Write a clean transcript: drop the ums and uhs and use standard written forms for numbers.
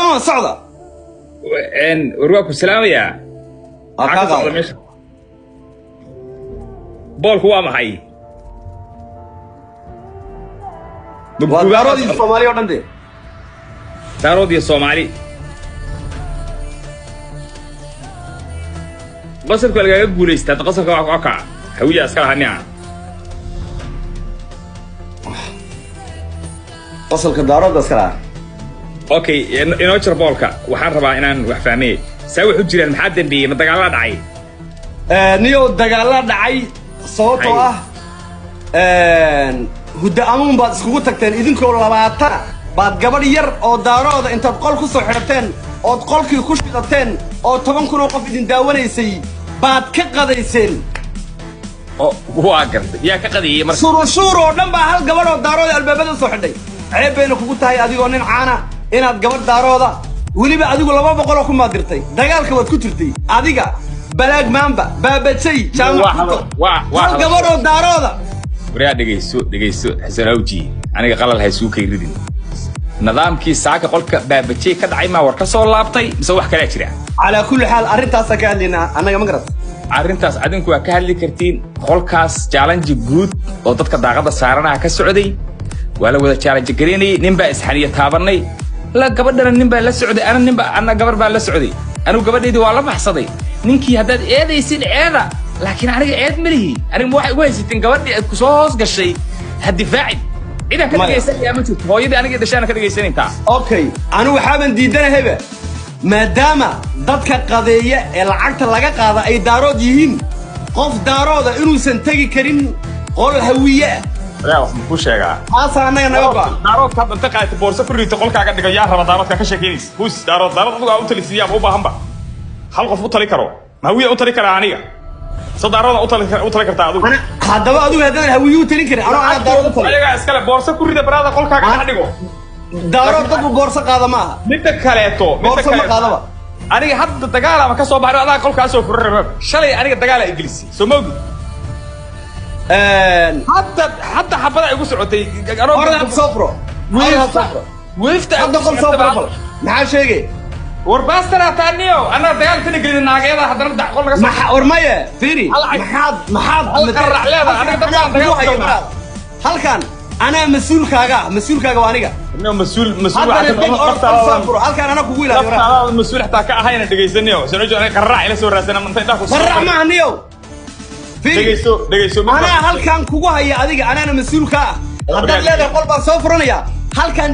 On socda. War waa ku salaamayaa. Waa Maxaa kaa ka socda qaaday. meesha? Boolku waa maxay? Ma Waa guugaa Daarood iyo Soomaali oo dhan dee. Daarood iyo Soomaali. Qasabka lagaaga guulaystaa, hadda qasabka waa kaca. Hawiya iska lahaa miya? Qosolka Daaroodda iska lahaa. Okay, inoo jir boolka. Waxaan rabaa inaan wax fahmee. Saa wax u jiraan, maxaa dambeeyey? Ma dagaalaa dhacay? Niyow, dagaalla dhacay sababtoo Hay. ah hudda amuun baad iskugu tagteen idinkoo 20 baad gabadh yar oo Daarooda intaad qol ku soo xidhateen ood qolkii ku shidateen oo 10,000 oo qof idin daawanaysay baad ka qadayseen. Oo waa gartay. Yaa ka qadiyey marka? Shurushuur oo dhan baa hal gabadh oo Daarooda albaabada usoo xidhay. Ceeb bayna kugu tahay adigoo nin caana inaad gabadh Daarooda, weliba adigu 200 oo kumaad dirtay. Dagaalka waad ku jirtay adiga, Balaag Maamba, Baabajay, Jaamac Kuto, Waa hal gabadh oo Daarooda. Waryaa, dhegayso, dhegayso, Xasan Awji. Aniga qalal ha isugu kayridin. Nidaamkii saaka qolka Baabajey ka dhacay maa war ka soo laabtay mise wax kalaa jira? Calaa kulli xaal, arrintaasaan ka hadlaynaa annaga, ma garat? Arrintaas adinku waa ka hadli kartiin. Qolkaas challenge guud oo dadka daaqada saaranaha ka socday, waa la wada challenge garaynayay. Nin baa isxaniya taabanay la gabadhana, nin baa la socday, ana nin baa, ana gabar baa la socday. Anigu gabadhaydii waa la baxsaday. Ninkii haddaad eedaysid eeda, laakiin aniga eed ma lihi. Aniga ma waxay ugu haysatiin gabadhii aad kusoo hoos gashay ha difaacin? Cidaan ka Maya. dhegaysanaya ma jirto. Hooyadii aniga dhashaana ka dhegaysanaytaa. Okay, anigu waxaaban diidanahayba maadaama dadka qadeeya ee lacagta laga qaada ay Daarood yihiin, qof Daarooda inuusan tegi karin qol Hawiye ah. Ayaa wax ku sheegaa. Taasaa annaga naga go'an. Daaroodka hadda inta qaadata boorso ku rito qolkaaga dhigo, yaa raba Daaroodka ka sheekeynaysa? Who's Daarood? Daarood adigu aa u talisiiya ama u baahanba hal qof u tali karo? Ma Hawiya u tali karaa aniga se Daarooda u tali kartaa adigu? Haddaba adigu haddaadan Hawiye u talin karin, anoo anaa Daarood u talin. Ayagaa iskale, boorso ku rida baraada, qolkaaga dhex dhigo. Daarood dadku boorso qaada ma aha. Midda kaleeto, midda Boorso ma kaleeto. qaadaba. Aniga hadda dagaal ama ka soo baxay, adaa qolkaasoo fura rabab. Shalay aniga dagaala igelisay, soo ma ogid? Hadda xabada igu socotay. Orda hadda soo furo. Orda hadda soo furo. Wiifta. Hadda qol soo furo bal. Maxaa sheegay? War baastana taaniyo, anaa dagaal tana gelin naageeda, haddana dac qol naga soo Maxa war maye, fiiri. Maxaad Hal qarrac leedahay, aniga halkan dadkaan anaa dagaal kugu haya ku galnaa. baraada. Halkan anaa mas-uulkaaga ah, mas-uulkaaga waa aniga. No, mas-uul, mas-uul. Haddana deg, orod qol soo furo. Halkan anaa kugu ilaaliyo waraaq. Laftaada mas-uul xataa ka ahayna dhegaysaniyo soo aniga qarrac ila soo raadsana inta indhaha ku Qarrac maaha, niyow. Fiiri. Dhegayso, dhegayso. Anaa halkan kugu haya adiga, anaana mas-uulka ah. Haddaad leedahay qol baan soo furanaya halkan.